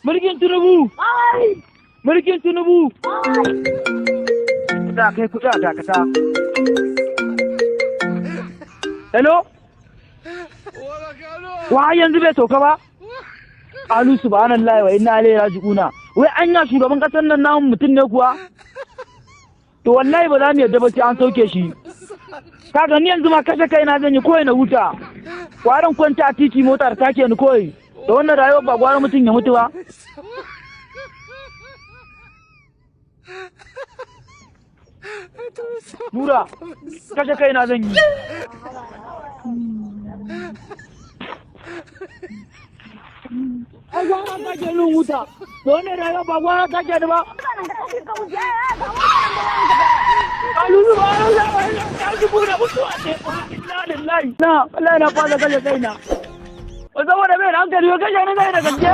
Mulkin Tinubu! Mulkin Tinubu! Da kai kuɗi a dakata. Hello? Wa yanzu bai sauka ba? Qalu subhanallahi wa inna ilaihi raji'una. Wai anya shugaban kasar nan namun mutum ne kuwa? To wallahi ba za mu yarda ba sai an sauke shi. Kaga ni yanzu ma kashe kaina zan yi kawai na huta. Kwarin kwanta a titi motar take ni kawai. Da wannan rayuwar ba gwara mutum ya mutu ba. Nura, kashe kaina zan yi. Ai gwara take ni huta. Da wannan rayuwar ba gwara take ni ba. Qalu subhanallahi wa inna ilaihi raji'una. Mutuwa ce. Inna lillahi. Na, wallahi na fara kashe kaina. Saboda bai da hankali, kashe ni zai da gaske.